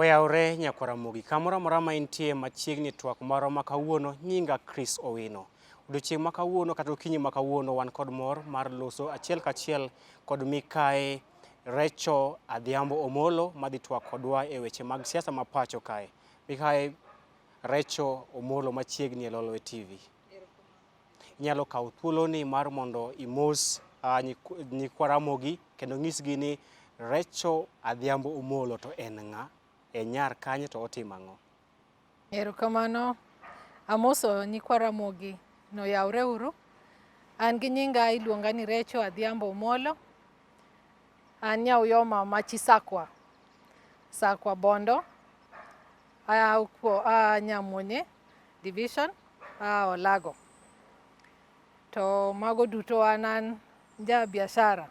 Oyawre nyakwar Ramogi, kamoro amora ma intie machiegni e twak marwa ma kawuono, nyinga Chris Owino. Odiochieng' ma kawuono kata okinyi ma kawuono wan kod mor mar loso achiel kachiel kod mikae Recho Adhiambo Omolo madhi twak kodwa e weche mag siasa ma pacho kae. Mikae Recho Omolo machiegni e Lolwe TV. Inyalo kawo thuoloni mar mondo imos nyikwa Ramogi kendo nyisgi ni Recho Adhiambo Omolo to en ng'a, en nyar kanye to otimo ang'o? Erokamano. Amoso nyikwa Ramogi noyawre uru. An gi nyinga iluonga ni Recho Adhiambo Omolo. An nya Uyoma ma chi Sakwa. Sakwa Bondo. Aa aa Nyamonye division, aa Olago. To mago duto an an ja biashara.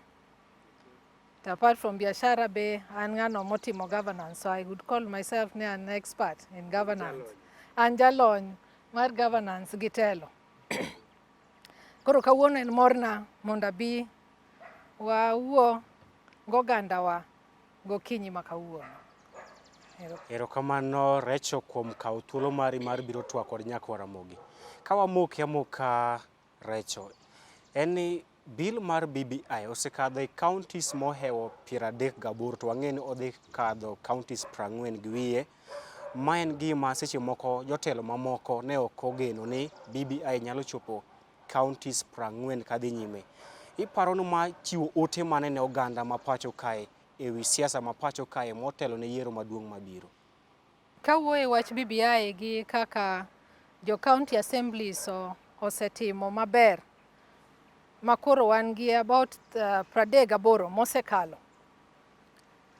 To apart from biashara be an ng'ano motimo governance. So I would call myself ni an expert in governance. An jalony mar governance gi telo. Koro kawuono en morna mondo abi wawuo gogandawa gokinyi ma kawuono. Erokamano Recho kuom kawo thuolo mari mar biro twak kod nyakwar Ramogi. Ka wamoki amoka Recho, en ni bill mar BBI osekadho e counties mohewo 38 to wang'e ni odhi kadho counties 40 gi wiye. Ma en gima seche moko jotelo mamoko ne ok ogeno ni BBI nyalo chopo counties 40 kadhi nyime. Iparo ni ma chiwo ote mane ne oganda ma pacho kae e wi siasa ma pacho kae motelo ne yiero maduong' mabiro? Kawuoyo e wach BBI gi kaka jo county assemblies osetimo maber ma koro wan gi about 38 mosekalo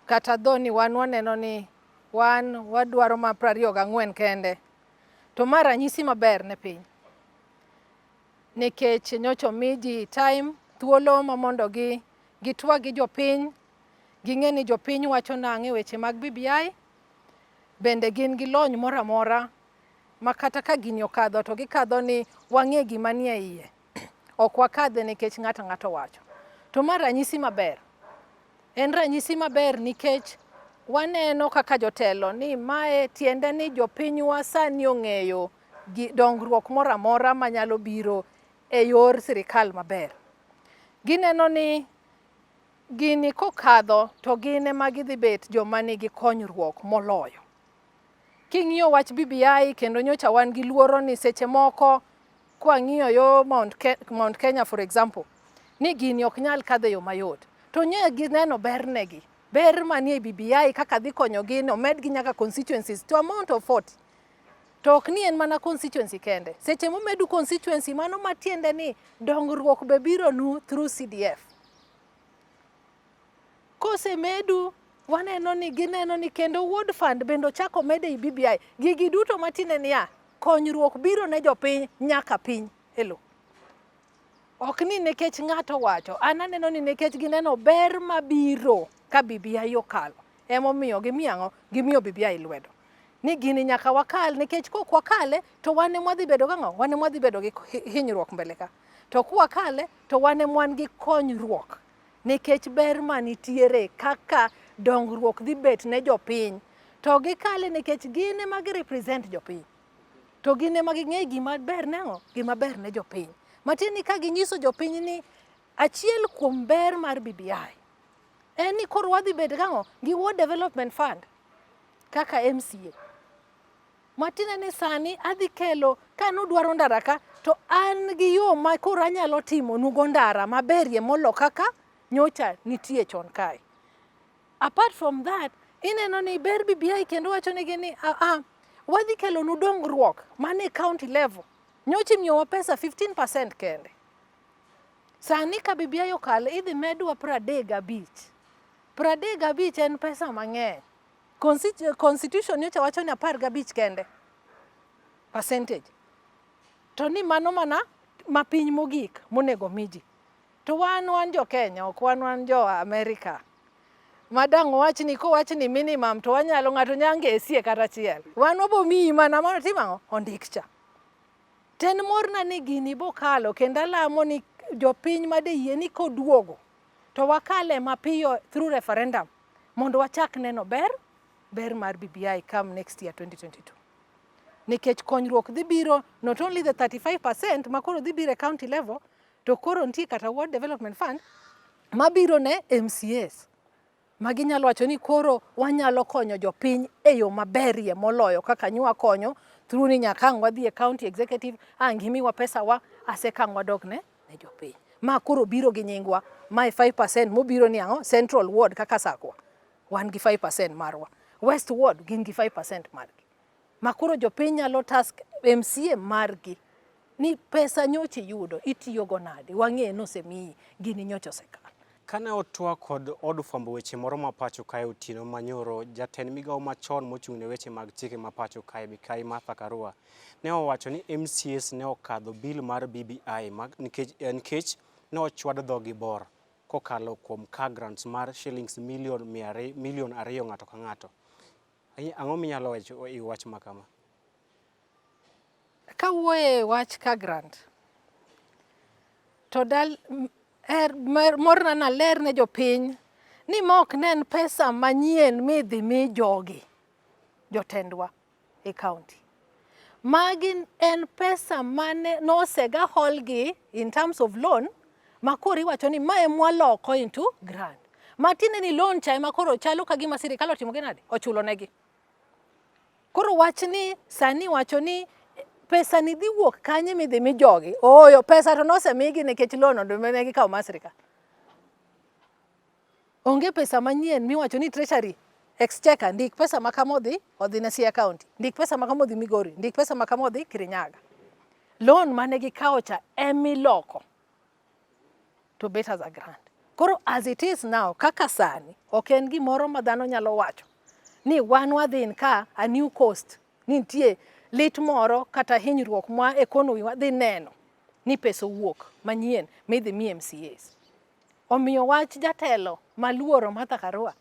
kata dho ni wan waneno ni wan wadwaro ma 24 kende to ma ranyisi maber ne piny nikech nyocha omi ji time thuolo ma mondo gi gitwag gi jopiny ging'e ni jopiny wacho nang'o e weche mag BBI bende gin gi lony moro amora ma kata ka gini okadho to gikadho ni wang'e gima nie iye ok wakadhe nikech ng'ato ang'ata owacho to ma ranyisi maber en ranyisi maber nikech waneno kaka jotelo ni mae tiende ni jopinywa sani ong'eyo dongruok moro amora manyalo biro e yor sirikal maber. Gineno ni gini kokadho to gin ema gidhi bet joma nigi konyruok moloyo. King'iyo wach BBI kendo nyocha wan gi luoro ni seche moko kwang'iyo yo Mount Kenya for example, ni gini ok nyal kadho e yo mayot. To nye gineno bernegi, ber manie BBI kaka dhi konyogi ni omedgi nyaka constituencies to amount of 40. To ok ni en mana constituency kende. Seche momedu constituency mano matiende ni dongruok be biro nu through CDF. Kosemedu waneno ni gineno ni kendo ward fund bende ochako omed ei BBI. Gigi duto matiende niya, konyruok biro ne jopiny nyaka piny. Hello. Ok ni nikech ng'ato owacho, an aneno ni nikech gineno ber mabiro ka BBI okalo. Emomiyo gimiyo ang'o? Gimiyo BBI lwedo. Ni gini nyaka wakal nikech kok wakale to wan ema wadhi bedo gang'o? Wan ema wadhi bedo gi hinyruok mbele ka. To kwakale to wan ema wan gi konyruok nikech ber manitiere kaka dongruok dhi bet ne jopiny. To gikale nikech gin ema gi represent jopiny. To gin ema ging'e gima ber ne ang'o? Gima ber ne jopiny. Matiende ni ka ginyiso jopiny ni achiel kuom ber mar BBI en ni koro wadhi bedo gang'o? Gi Ward Development Fund kaka MCA. Matiende ni sani adhi kelo ka nudwaro ndara ka to an gi yo ma koro anyalo timonugo ndara maberie molo kaka nyocha nitie chon kae. Apart from that, ineno ni ber BBI kendo wacho negi ni wadhi kelonu dongruok mane county level. Nyocha imiyowa pesa 15% kende. Sani ka BBI okalo idhi medwa 35. 35 en pesa mang'eny. Constitution nyocha wacho ni 15 kende percentage. To ni mano mana mapiny mogik monego mi ji. To wan jo Kenya, ok wan jo Amerika. Ma dang' owach ni kowach ni minimum to wanyalo ng'ato nyalo ngesie kata achiel. Wan wabo miyi mana mano timo ang'o? Ondik cha. To en morna ni gini bokalo kendo alamo ni jopiny madeyie ni koduogo to wakale mapiyo through referendum mondo wachak neno ber ber mar BBI come next year 2022. Nikech konyruok dhi biro not only the 35% ma koro dhi biro e county level, to koro nitie kata Ward Development Fund mabiro ne MCAs. Ma ginyalo wacho ni koro wanyalo konyo jopiny e yo maberie moloyo kaka nywa konyo through ni nyaka ang' wadhi e county executive ang' gimiwa pesa wa aseka ang' wadog ne ne jopiny. Ma koro biro gi nyingwa, mae 5% mobiro ni ang'o Central Ward kaka Sakwa wan gi 5% marwa, West Ward gin gi 5% margi. Ma koro jopiny nyalo task MCA margi ni pesa nyocha iyudo itiyogo nade, wang'e ni osemiyi, gini nyocha osekalo. Kane otwak kod od fwambo weche moro ma pacho kae otieno manyoro, jatend migawo machon mochung' ne weche mag chike ma pacho kae Mikai Martha Karua ne owacho ni MCAs ne okadho bill mar BBI nikech ne ochwad dhogi bor kokalo kuom car grants mar shillings milion 200 ng'ato ka ng'ato. Ang'o minyalo wacho e wach ma kama? Kawuoyo e wach car grant, to dal er, morna naler ne jopiny ni ma ok ne en pesa manyien midhi mi jogi, jotendwa e county. Magi en pesa mane nosega holgi in terms of loan ma koro iwacho ni mae mwaloko into grant. Matiende ni loan cha ema koro chalo ka gima sirikal otimo gi nade? Ochulo negi. Koro wach ni sani wacho ni pesa ni dhi wuok kanye midhi mi jogi? Ooyo, pesa to nosemigi nikech loan ne gikawo mar sirikal. Onge pesa manyien miwacho ni treasury exchequer ndik pesa ma kama odhi, odhi ne Siaya County, ndik pesa ma kama odhi Migori, ndik pesa ma kama odhi Kirinyaga. Loan mane gikawo cha emiloko to bet as a grant. Koro as it is now, kaka sani, ok en gimoro ma dhano nyalo wacho ni wan wadhi in ka a new cost, ni nitie lit moro kata hinyruok ma economy wadhi neno ni pesa owuok manyien midhi mi MCAs. Omiyo wach jatelo maluoro Martha Karua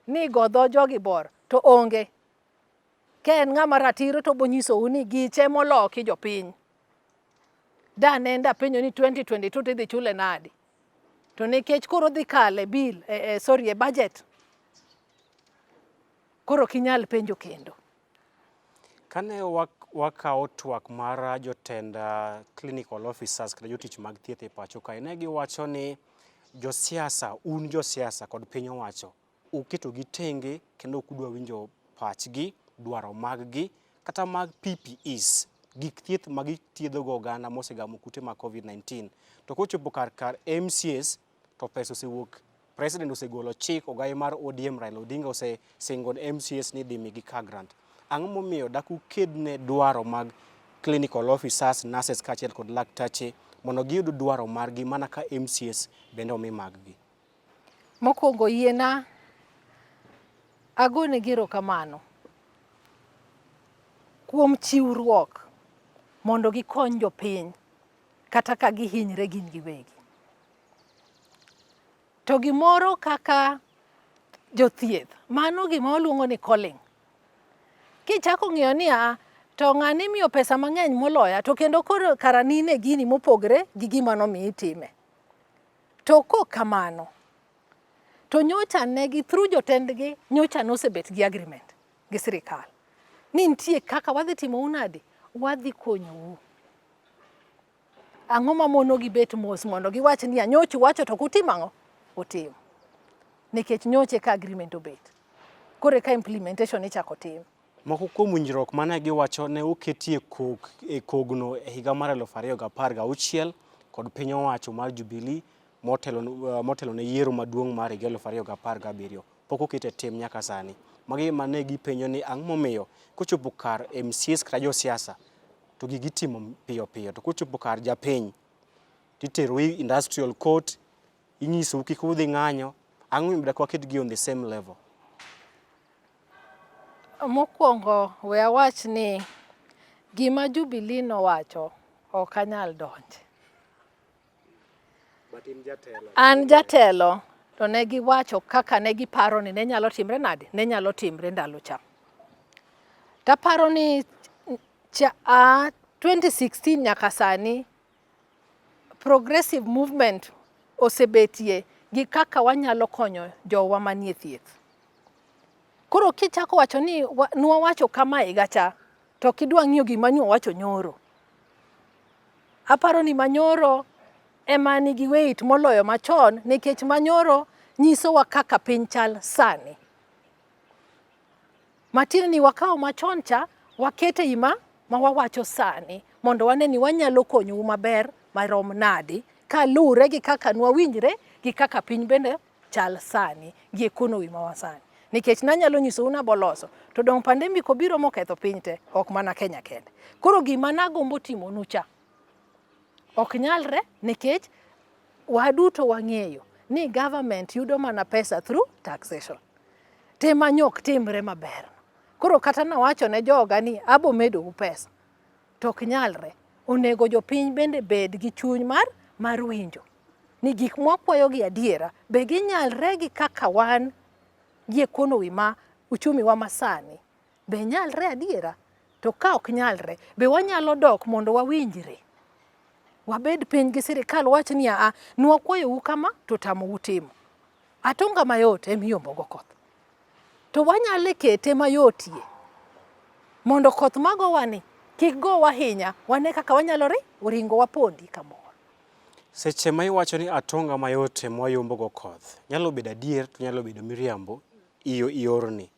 ni go dho jogi bor to onge. Ka en ng'ama ratiro to obonyisou ni giche moloki jopiny. Da ne ndapenjo ni 2022 tidhi chule nadi? To nikech koro dhi kale bill, sorry, e budget, koro ok inyal penjo kendo. Kane wakawo twak mar jotend clinical officers kata jotich mag thieth e pacho kae, ne giwacho ni josiasa, un josiasa kod piny owacho, uketogi tenge kendo ok udwa winjo pachgi, dwaro maggi kata mag PPEs, gik thieth ma githiedhogo oganda mosegamo kute mag COVID-19. To kochopo kar MCAs to pesa osewuok, President osegolo chik, ogayi mar ODM Raila Odinga osesingo ne MCAs ni idhi migi car grant. Ang'o momiyo dak uked ne dwaro mag clinical officers, nurses kaachiel kod laktache mondo giyud dwaro margi mana ka MCAs bende omi maggi? Mokwongo yiena agonegi erokamano kuom chiwruok mondo gikony jopiny kata ka gihinyre gin giwegi. To gimoro kaka jothieth, mano gima waluongo ni calling. Kichako ng'iyo ni a to ng'ani imiyo pesa mang'eny moloya to kendo koro kara nine gini mopogre gi gima nomiyi time. To kok kamano, to nyocha ne gi through jotendgi nyocha nosebet gi agreement gi sirikal ni nitie kaka wadhi timou nade, wadhi konyou. Ang'o ma monogi bet mos mondo giwach ni nyocha uwacho to ok utim ang'o? Utim. Nikech nyocha eka agreement obet. Koro eka implementation ichako tim. Moko kuom winjruok mane giwacho ne oketie kok e kogno e higa mar 2016 kod piny owacho mar Jubilee motelo ne yiero maduong' mar higa 2017 pok oket e tim nyaka sani. Magi ema ne gipenjo ni ang'o momiyo kochopo kar MCAs kata josiasa to gigi itimo piyo piyo to kochopo kar japiny titero industrial court inyisou kik udhi ng'anyo ang'o momiyo dak waketgi on the same level? Mokwongo we awach ni gima Jubilee nowacho ok anyal donje. An jatelo to ne giwacho kaka ne giparo ni ne nyalo timre nade, ne nyalo timre ndalo cha. Taparo ni a 2016 nyaka sani progressive movement osebetie gi kaka wanyalo konyo jowa manie thieth. Koro kichako wacho ni nwawacho kama higa cha, to ok idwa ng'iyo gima nwawacho nyoro. Aparo ni manyoro ema nigi weight moloyo machon nikech manyoro nyisowa kaka piny chal sani. Matiende ni wakawo machon cha wakete i ma wawacho sani mondo wane ni wanyalo konyou maber marom nadi kaluwre gi kaka nwawinjre gi kaka piny bende chal sani gi economy ma wasani. Nikech nanyalo nyisou naboloso to dong pandemic obiro moketho piny te ok mana Kenya kende. Koro gima nagombo timonu cha ok nyalre nikech waduto wang'eyo ni government yudo mana pesa through taxation. Tema nyok timre maber. Koro kata nawacho ne joga ni abo medou pesa to ok nyalre. Onego jopiny bende bed gi chuny mar winjo ni gik mwakwayo gi adiera be ginyalre gi kaka wan gi economy ma uchumi wa masani be nyalre adiera? To ka ok nyalre be wanyalo dok mondo wawinjre wabed piny gi sirikal wach ni aa nwakwayou kama to tamou timo. Atonga mayot emiyombo go koth. To wanyalo kete mayotie mondo koth magowani kik gowa ahinya, wane kaka wanyalo ringo wapondi kamoro. Seche ma iwacho ni atonga mayot ema wayombo go koth, nyalo bedo adier to nyalo bedo miriambo iyo iorni.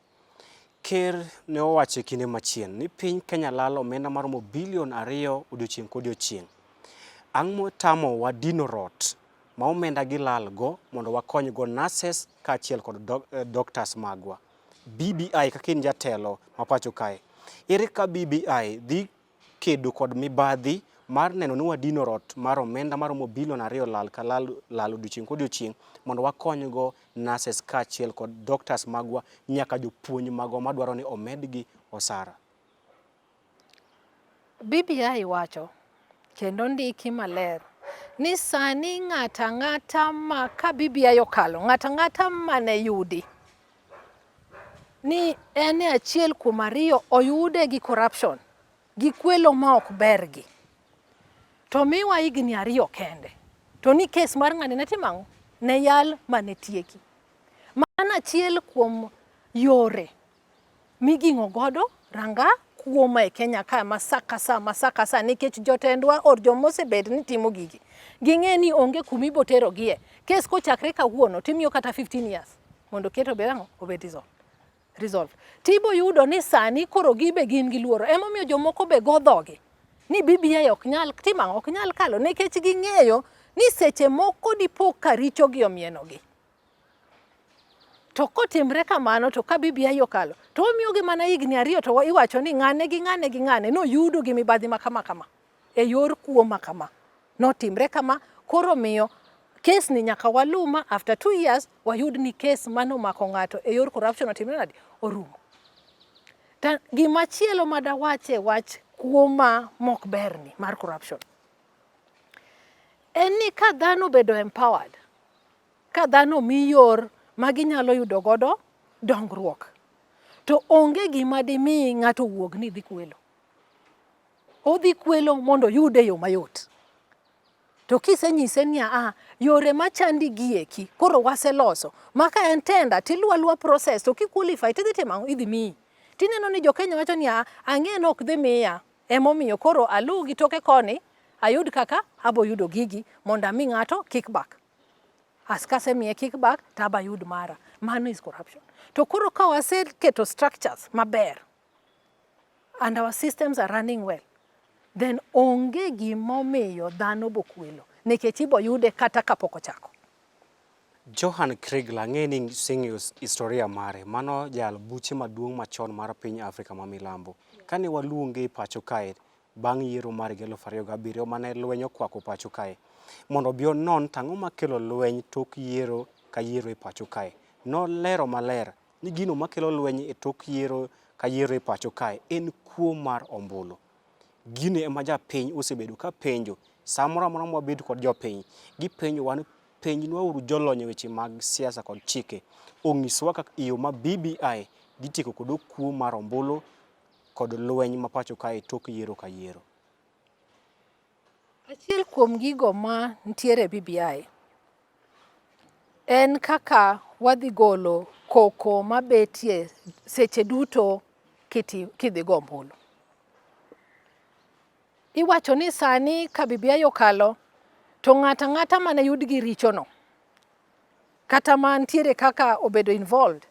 Ker ne owacho e kinde machien ni piny Kenya lalo omenda maromo bilion 2 odiochieng' kodiochieng'. Ang'o motamowa dino rot ma omenda gilal go mondo wakony go nurses kaachiel kod doctors magwa? BBI kaka in jatelo ma pacho kae, ere kaka BBI dhi kedo kod mibadhi mar neno ni wadino rot mar omenda maromo bilion 2 lal ka lal, lal odiochieng' kodiochieng' mondo wakony go nurses kaachiel kod doctors magwa nyaka jopuonj magwa madwaro ni omedgi osara? BBI wacho kendo ndiki maler ni sani ng'ata ang'ata ma ka BBI okalo, ng'ata ang'ata mane yudi ni en e achiel kuom ariyo oyude gi corruption gi kwelo ma ok ber gi, to miwa higni 2 kende to ni kes mar ng'ani ne timo ang'o? Ne yal mane tieki. Mano achiel kuom yore miging'o godo ranga kuoma e Kenya ka ma sa ka sa ma sa ka sa nikech jotendwa or joma osebet ni timo gigi ging'e ni onge kuma ibo terogie. Kes kochakre kawuono timiyo kata 15 years mondo ket obed ang'o? Obed resolve. Tibo yudo ni sani koro gibe gin gi luoro. Emomiyo jomoko be go dhogi ni BBI ok nyal timo ang'o? Ok nyal kalo nikech ging'eyo ni seche moko dipo ka richogi omienogi. To kotimre kamano to ka BBI okalo to wamiyogi mana higni 2 to iwacho ni ng'ane gi ng'ane gi ng'ane noyudo gi mibadhi ma kama kama e yor kuo ma kama notimre kama. Koro miyo kes ni nyaka waluma after 2 years wayud ni kes manomako ng'ato e yor corruption otimre nadi? Orumo. Ta gimachielo madawache wach kuo ma mok berni mar corruption en ni ka dhano obedo empowered, ka dhano omi yor ma ginyalo yudo godo dongruok, to onge gima dimi ng'ato wuog ni dhi kwelo. Odhi kwelo mondo oyude e yo mayot. To kisenyise ni aa, yore machandi gi eki koro waseloso, ma ka en tender tiluwo aluwa process to ki qualify tidhi timo ang'o? Idhi miyi. Tineno ni jo Kenya wacho ni aa, ang'e ni ok dhi miya, emomiyo koro aluw gi toke koni ayud kaka abo yudo gigi mondo ami ng'ato kickback. As kasemiye kickback to aba yud mara. Mano is corruption. To koro ka waseketo structures maber and our systems are running well, then onge gimomiyo dhano bo kwelo nikech ibo yude kata kapok ochako. Johan Kriegler ang'e ni iseng'eyo historia mare, mano jal buche maduong' machon mar piny Afrika ma milambo. Kane waluonge e pacho kae bang' yiero mar higa 2007 mane lweny okwako pacho kae, mondo obi onon to ang'o makelo lweny tok yiero ka yiero e pacho kae. Nolero maler ni gino makelo lweny e tok yiero ka yiero e pacho kae en kuo mar ombulu. Gino ema japiny osebedo ka penjo samoro amora mwabet kod jopiny, gipenjowa ni penjnwa uru jolony e weche mag siasa kod chike onyiswa kaka yo ma BBI dhi tieko kod kuo mar ombulu kod lweny ma pacho kae tok yiero ka yiero. Achiel kuom gigo ma nitiere e BBI en kaka wadhi golo Koko mabetie seche duto kiti, kidhi go ombulu. Iwacho ni sani ka BBI okalo to ng'ato ang'ata mane yud gi richono kata mantiere kaka obedo involved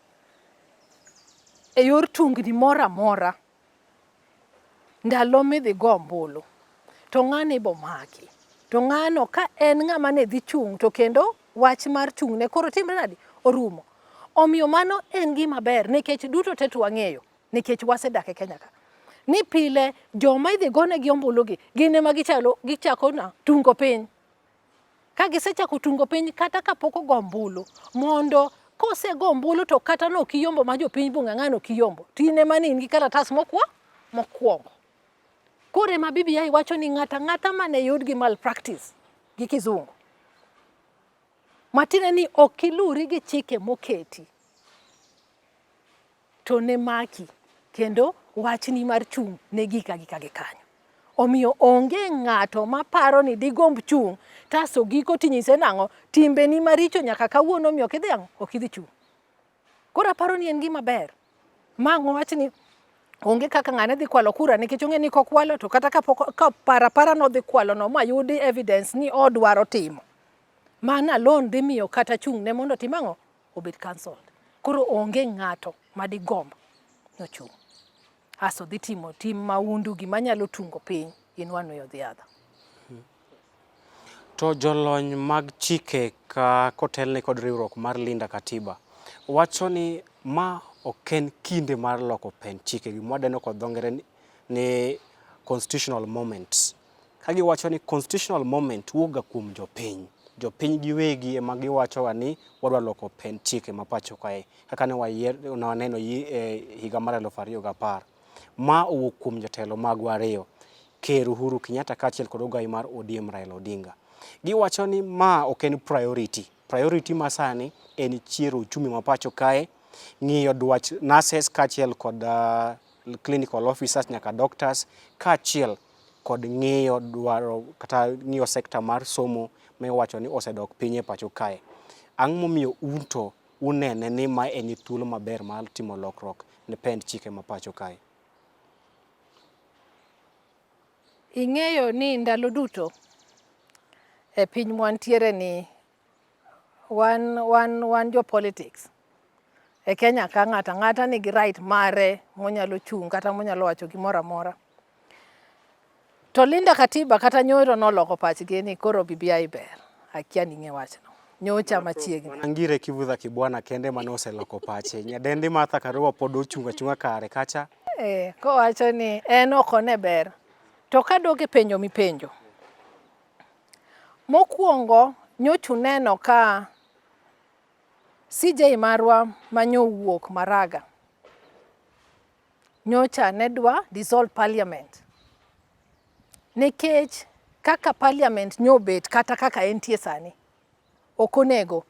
e yor tungni moro amora ndalo midhi go ombulu to ng'ano ibo maki to ng'ano ka en ng'ama ne dhi chung' to kendo wach mar chung' ne koro timre nadi orumo. Omiyo mano en gima ber nikech duto te to wang'eyo nikech wasedak e Kenya ka ni pile joma idhi gonegi ombulu gi gin ema gichalo gichako na tungo piny. Ka gisechako tungo piny kata kapok ogo ombulu mondo kosego ombulu to kata nok iyombo ma jopiny bung'ang'ano ok iyombo to in ema ne in gi kalatas mokwa mokwongo. Koro ema BBI wacho ni ng'ato ang'ata mane yud gi malpractice gi kizungu matiende ni ok iluri gi chike moketi to ne maki kendo wachni mar chung' ne gika gi ka gi kanyo. Omiyo onge ng'ato maparo ni digomb chung' tasto giko tinyise nang'o timbeni maricho nyaka kawuono omiyo ok idhi ang'o ok idhi chung'. Koro aparo ni en gima ber ma ang' wawach ni onge kaka ng'ane dhi kwalo kura nikech ong'e ni kokwalo to kata kapok ka para apara nodhi kwalo no mayudi evidence ni odwaro timo mano alone dhi miyo kata chung' ne mondo otim ang'o obed cancelled. Koro onge ng'ato madigomb nochung'. Asto dhi timo tim maundu gima nyalo tungo piny in one way or the other. To jolony mag chike ka kotelne kod riwruok mar Linda Katiba wacho ni ma ok en kinde mar loko pend chike gima wadendo kod dho ngere ni constitutional moment. Ka giwacho ni constitutional moment wuok ga kuom jopiny. Jopiny giwegi ema giwacho ga ni wadwa loko pend chike ma pacho kae kaka ne wayier ne waneno e higa mar 2010. Ma owuok kuom jotelo magwa ariyo, Ker Uhuru Kenyatta kaachiel kod ogai mar ODM Raila Odinga. Giwacho ni ma ok en priority. Priority ma sani en chiero uchumi ma pacho kae, ng'iyo dwach nurses kaachiel kod clinical officers nyaka doctors kaachiel kod ng'iyo dwaro kata ng'iyo sekta mar somo ma iwacho ni osedok piny e pacho kae. Ang'o momiyo un to unene ni ma en thuolo maber mar timo lokruok ne pend chike ma pacho kae? Ing'eyo ni ndalo duto e piny mwantiere ni wan, wan, wan jo politics. E Kenya ka ng'ato ang'ata nigi right mare monyalo chung' kata monyalo wacho gimoro amora. To Linda Katiba kata nyoro noloko pachgi ni koro BBI ber. Akia ni ing'e wachno. Nyocha machiegni. Mana Ngire Kivutha Kibwana kende mane oseloko pache. Nyadendi Martha Karua pod ochung' achung'a kare kacha. Eh, kowacho ni en ok one ber. To kadok e penjo mipenjo. Mokwongo nyocha uneno ka CJ marwa manyowuok Maraga nyocha ne dwa dissolve parliament nikech kaka parliament nyobet kata kaka entie sani ok onego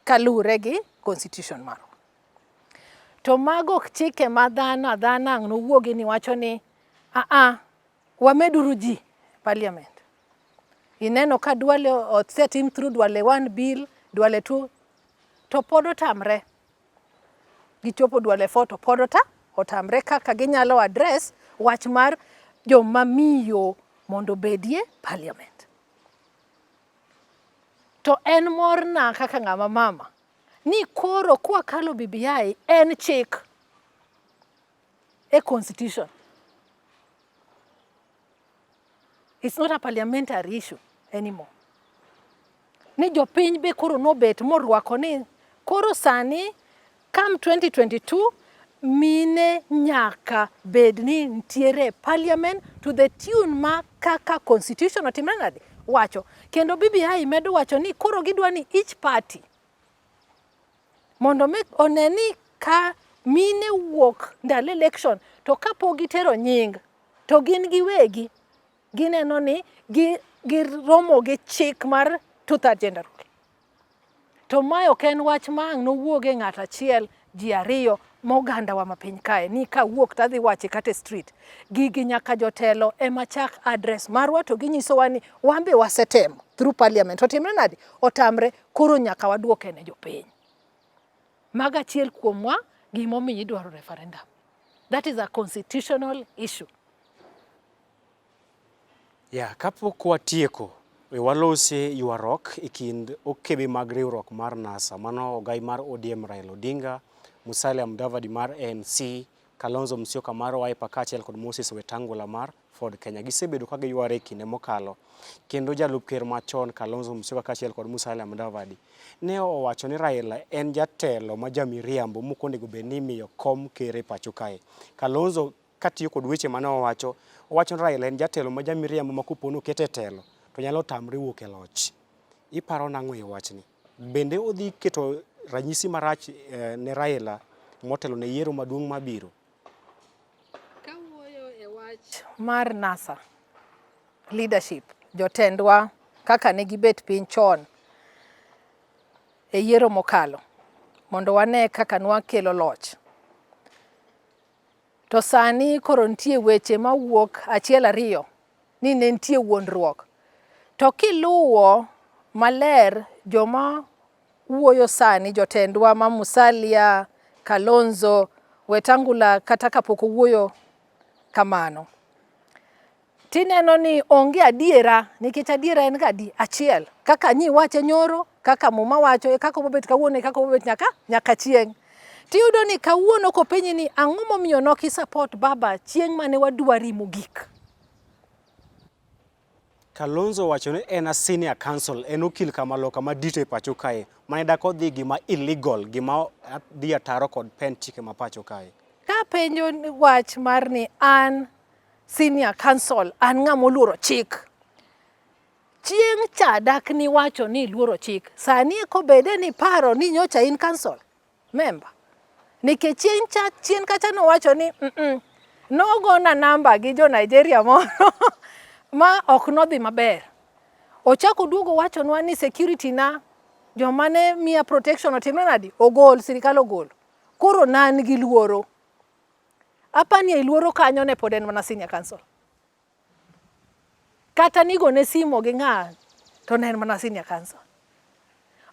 kaluwre gi constitution marwa. To mago ok chike ma dhano adhana ang' nowuogi ni wacho ni aa wameduru ji parliament. Ineno ka Duale osetim through Duale 1 bill, Duale 2 to pod otamre. Gichopo Duale 4 to pod otamre kaka ginyalo address wach mar joma miyo mondo obedie parliament. To en morna kaka ng'ama mama ni koro kwakalo BBI en chik e constitution. It's not a parliamentary issue anymore. Ni jopiny be koro nobet morwako ni koro sani come 2022 mine nyaka bed ni nitiere e parliament to the tune ma kaka constitution otimre nade wacho. Kendo BBI medo wacho ni koro gidwa ni each party mondo one ni ka mine wuok ndalo election to kapok gitero nying to gin giwegi gineno ni giromo gi chik mar two-third gender rule. To mae ok en wach ma ang' nowuoge ng'ato achiel, ji ariyo ma ogandawa ma piny kae ni kawuok to adhi wache kata e street. Gigi nyaka jotelo ema chak address marwa to ginyisowa ni wan be wasetemo through parliament. Otimre nade? Otamre, koro nyaka waduoke ne jopiny. Mago achiel kuomwa gimomiyo idwaro referendum. That is a constitutional issue. Ya, kapok watieko, we walose ywaruok e kind okebe mag riwruok mar NASA, mano ogai mar ODM Raila Odinga, Musalia Mudavadi mar ANC, Kalonzo Musyoka mar Wiper kaachiel kod Moses Wetangula mar Ford Kenya. Gisebedo ka giyware e kinde mokalo kendo jalup ker machon Kalonzo Musyoka kaachiel kod Musalia Mudavadi ne owacho ni Raila en jatelo ma jamiriambo mok onego bed ni imiyo kom ker e pacho kae. Kalonzo katiyo kod weche mane owacho, owacho ni Raila en jatelo ma jamiriambo ma kopo ni okete e telo to nyalo tamre wuok e loch. Iparo nang'o e wachni? Bende odhi keto ranyisi marach eh, ne Raila motelo ne yiero maduong' mabiro? Kawuoyo e wach mar NASA leadership, jotendwa kaka ne gibet piny chon e yiero mokalo mondo wane kaka nwakelo loch. To sani koro nitie weche mawuok achiel ariyo ni ne nitie wuondruok. To kiluwo maler joma wuoyo sani jotendwa ma Musalia, Kalonzo, Wetangula kata kapok owuoyo kamano. Tineno ni onge adiera nikech adiera en ga adi achiel kaka nyi wache nyoro kaka muma wacho e kaka obobet kawuono e kaka obobet nyaka nyaka chieng'. Tiyudo ni kawuono kopenji ni ang'o momiyo nok i support baba chieng' mane wadwari mogik. Kalonzo owacho ni en a senior counsel, en okil kamaloka madito e pacho kae, mane dak odhi gima illegal, gima dhi ataro kod pen chike ma pacho kae. Kapenjo wach mar ni an senior counsel, an ng'ama oluoro chik. Chieng' cha dak niwacho ni iluoro chik, sani kobede ni paro ni nyocha in counsel member. Nikech chieng' cha chien kacha nowacho ni mm -mm, nogona namba gi jo Nigeria moro ma ok nodhi maber. Ochako oduogo wachonwa ni security na joma ne miya protection otimre nadi? Ogol, sirikal ogolo. Koro ne an gi luoro. Apani ei luoro kanyo ne pod en mana senior counsel. Kata nigone simo gi ng'a to ne en mana senior counsel.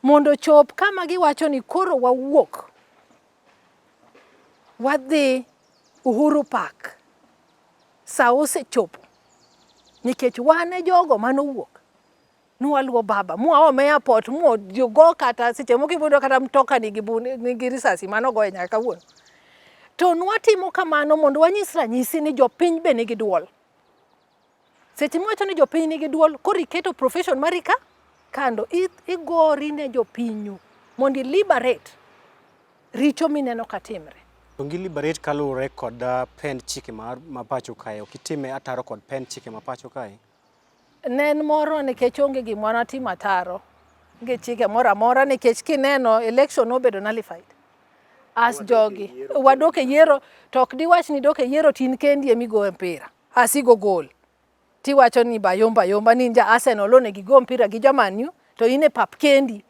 Mondo ochop kama giwacho ni koro wawuok wadhi Uhuru Park, sa osechopo nikech wan e jogo manowuok nwaluwo baba mwaome airport mwago kata seche moko ibiro kata mtoka nigi, nigi risasi manogoye nyaka kawuono. To nwatimo kamano mondo wanyis ranyisi ni jopiny be nigi duol. Seche miwacho ni jopiny nigi duol, koro iketo profession mari ka kando, igori ne jopinyu mondo i liberate richo mineno ka timre. To gi liberate kaluwore kod pend chike ma pacho kae, ok itime ataro kod pend chike ma pacho kae? Ne en moro nikech onge gima natimo ataro gi chike moro amora nikech kineno election nobedo nullified as jogi wadok e yiero to ok diwach ni dok e yiero to in kendi ema igoyo mpira as igo gol tiwacho ni bayomba yomba ni in ja Arsenal onego igo mpira gi jo Man U to in e pap kendi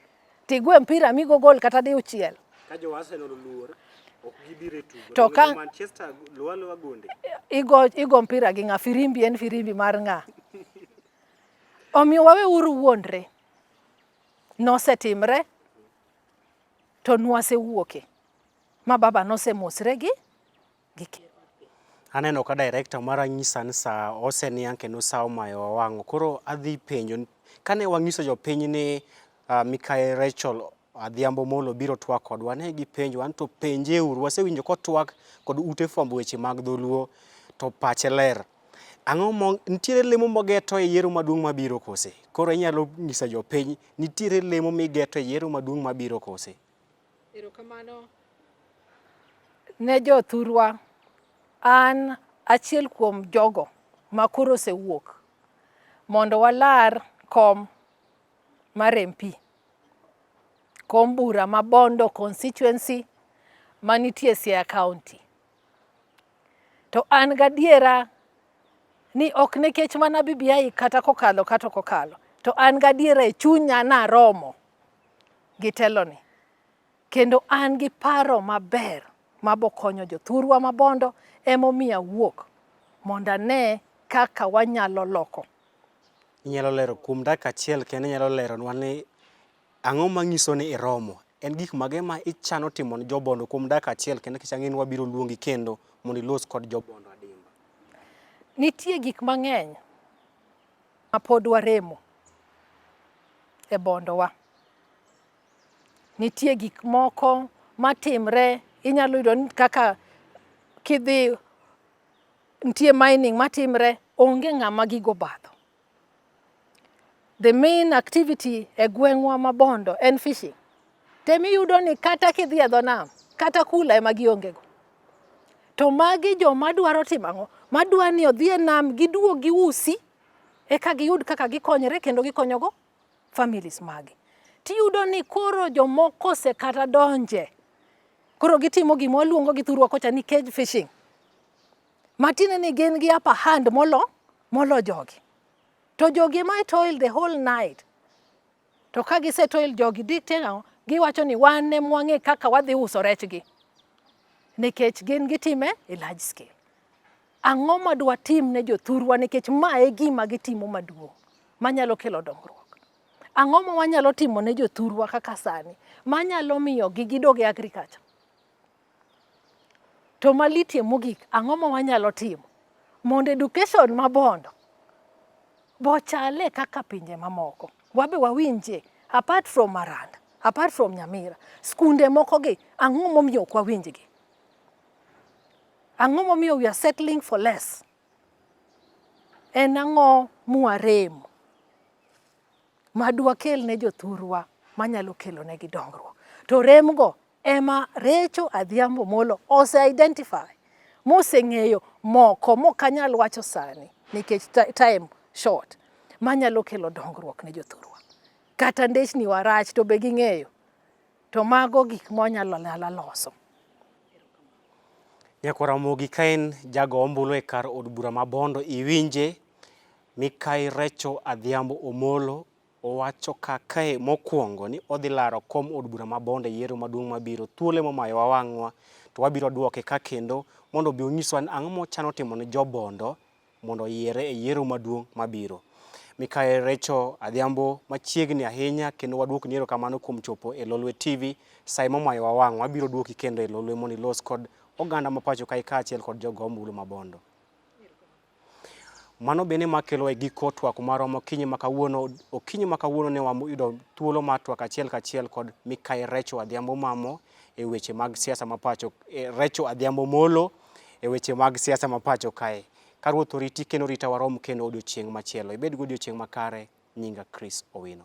tigo mpira migo gol kata diuchiel. Ka jo Arsenal oluor, ok gibiro e tugo. To ka Manchester luwo aluwa gonde. Igo, igo mpira gi ng'a? Firimbi en firimbi mar ng'a? Omiyo wawe uru wuondre. Nosetimre to nwasewuoke ma baba nosemosre gi gi ker. Aneno ka director mara nyisa ni sa oseniang' kendo sa omayowa wang'o. Koro adhi penjo kane wang'iso jopiny ni uh, Mikayi Rachel Adhiambo Molo biro twak kodwa, ne gipenjo wan to penje uru, wasewinjo kotwak kod ute fwambo weche mag dholuo to pache ler. Ang'o mo nitiere lemo mogeto e yiero maduong' mabiro kose? Koro inyalo nyiso jopiny nitiere lemo migeto e yiero maduong' mabiro kose? Erokamano ne jothurwa. An achiel kuom jogo ma koro osewuok mondo walar kom mar MP, kom bura ma Bondo constituency manitie Siaya County. To an gadiera ni ok nikech mana BBI kata kokalo kata ok okalo, to an gadiera e chunya naromo gi teloni. Kendo an gi paro maber mabokonyo jothurwa ma Bondo emomiyo awuok mondo ane kaka wanyalo loko. Inyalo lero kuom dakika achiel kende inyalo leronwa ni ang'o manyiso ni iromo? En gik mage ma ichano timo ne jobondo kuom dakika achiel kendo nikech ang'e ni wabiro luongi kendo mondo ilos kod jobondo adimba. Nitie gik mang'eny ma pod waremo e bondowa. Nitie gik moko matimre, inyalo yudo ni kaka kidhi nitie mining matimre, onge ng'ama gigo obadho. The main activity e gweng'wa ma Bondo en fishing. Temiyudo ni kata kidhi e dho nam, kata kula ema gionge go. To magi joma dwaro timo ang'o? Madwa ni odhi e nam giduog giusi eka giyud kaka gikonyre kendo gikonyogo families magi. Tiyudo ni koro jomoko osekata donje. Koro gitimo gima waluongo gi thurwa kocha ni cage fishing. Matiende ni gin gi upper hand molo, molo jogi. To jogi ema toil the whole night. To ka gise toil jogi dictate ang'o? Giwacho ni wan ema wang'e kaka wadhi uso rechgi. Nikech gin gitime e large scale. Ang'o ma dwatim ne jothurwa nikech ma e gima gitimo maduong' manyalo kelo dongruok. Ang'o ma wanyalo timo ne jothurwa kaka sani manyalo miyo gi gidog e agriculture? To malitie mogik, ang'o ma wanyalo timo mondo education ma Bondo bochale kaka pinje mamoko? Wabe wawinje apart from Maranda, apart from Nyamira, skunde moko gi ang'o momiyo ok wawinjgi? Ang'o momiyo we are settling for less? En ang'o mwarem madwakel ne jothurwa manyalo kelo negi dongruok? To rem go ema Recho Adhiambo Molo ose identify moseng'eyo moko mokanyal wacho sani nikech time short manyalo kelo dongruok ne jothurwa. Kata ndechni warach to be ging'eyo. To mago gik mwanyalo anyala loso. Nyakwar Ramogi ka en jago ombulu e kar od bura ma Bondo iwinje Mikai Recho Adhiambo Omolo owacho kakae mokwongo ni odhi laro kom od bura ma Bondo e yiero maduong' mabiro. Thuolo ema omayowa wang'wa to wabiro duoke ka kendo mondo obi onyiswa ni ang'o mochano timo ne jo Bondo mondo oyiere e yiero maduong' mabiro. Mikael Recho Adhiambo machiegni ahinya kendo waduokni erokamano kuom chopo e Lolwe TV sa ema omayowa wang' wabiro duoki kendo e Lolwe mondo ilos kod oganda ma pacho kae kaachiel kod jogo ombulu ma Bondo. Mano bende makelo e giko twak marwa mokinyi ma kawuono. Okinyi ma kawuono ne wayudo thuolo mar twak achiel kachiel kod Mikai Recho Adhiambo Mamo e weche mag siasa ma pacho e Recho Adhiambo Molo e weche mag siasa ma pacho kae. Ka Ruoth oriti kendo orita warom kendo odiochieng' machielo. Ibed gi odiochieng' makare. Nyinga Chris Owino.